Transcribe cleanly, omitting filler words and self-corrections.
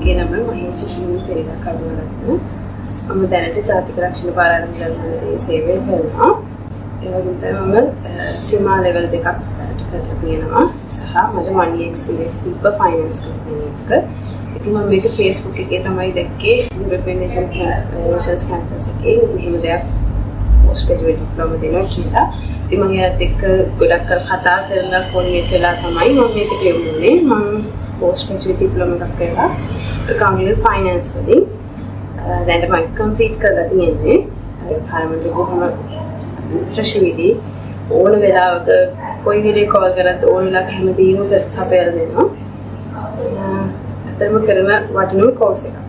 මගේ නම මහේෂ් ජීවි පෙරේරා කරුණාරත්න. මම දැනට ජාතික රක්ෂණ භාර මුදල් මණ්ඩලයේ සේවය කරනවා. ඒ වගේම තමයි මම සීමා ලෙවල් 2ක් දැනට කරලා තියෙනවා. සහ මට 1 year experience තිබ්බ ෆයිනෑන්ස් කම්පැනි එකක. ඉතින් මම මේක Facebook එකේ තමයි දැක්කේ, European Nations Campus එකේ මෙහෙම දෙයක් පෝස්ට් ග්‍රැජුවේට් ඩිප්ලෝමා දෙනවා කියලා. ඉතින් මම එයාත් එක්ක ගොඩක් කල් කතා කරලා කෝඩිනේට් වෙලා තමයි මම මේකට යොමු වුණේ. මම පෝස්ට් ග්‍රැජුවේට් ඩිප්ලෝමා එකක් කරලා ඇකවුන්ටිං ඇන්ඩ් ෆයිනෑන්ස් වලින් දැනට මම කම්ප්ලීට් කරලා තියෙන්නේ. පාර්ලිමේන්තුවේ බොහොම මිත්‍රශීලී, ඕන වෙලාවක කොයි වෙලේ කෝල් කරත් ඕන වෙලාවක හැමදේම සපයලා දෙනවා. ඇත්තටම කරන වටිනම කෝස් එකක්.